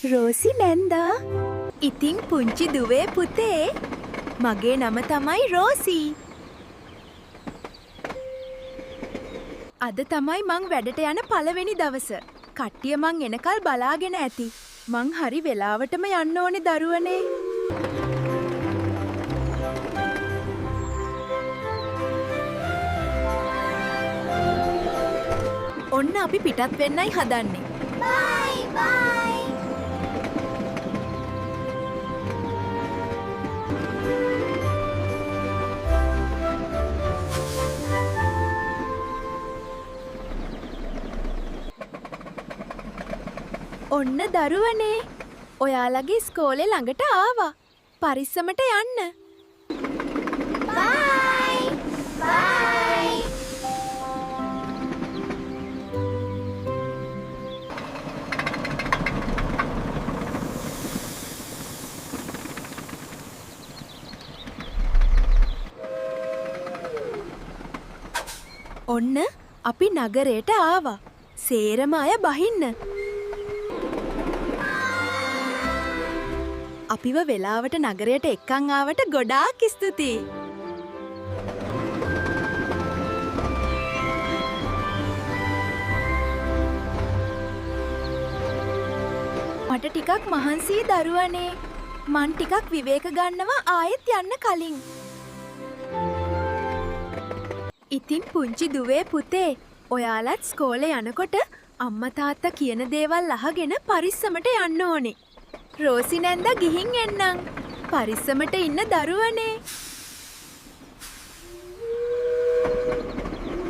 රෝසි නැන්දා. ඉතින් පුංචි දුවේ පුතේ, මගේ නම තමයි රෝසි. අද තමයි මං වැඩට යන පළවෙනි දවස. කට්ටිය මං එනකල් බලාගෙන ඇති. මං හරි වෙලාවටම යන්න ඕනේ දරුවනේ. ඔන්න අපි පිටත් වෙන්නයි හදන්නේ. බයි බයි. ඔන්න දරුවනේ, ඔයාලගේ ඉස්කෝලේ ළඟට ආවා. පරිස්සමට යන්න. බයි බයි. ඔන්න අපි නගරයට ආවා. සේරම අය බහින්න. අපිව වෙලාවට නගරයට එක්කන් ආවට ගොඩාක් ස්තුතියි. මට ටිකක් මහන්සියි දරුවනේ. මං ටිකක් විවේක ගන්නවා ආයෙත් යන්න කලින්. ඉතින් පුංචි දුවේ පුතේ, ඔයාලත් ස්කෝලේ යනකොට අම්මා තාත්තා කියන දේවල් අහගෙන පරිස්සමට යන්න ඕනේ. රෝසි නැන්දා ගිහින් එන්නම්. පරිස්සමට ඉන්න දරුවනේ.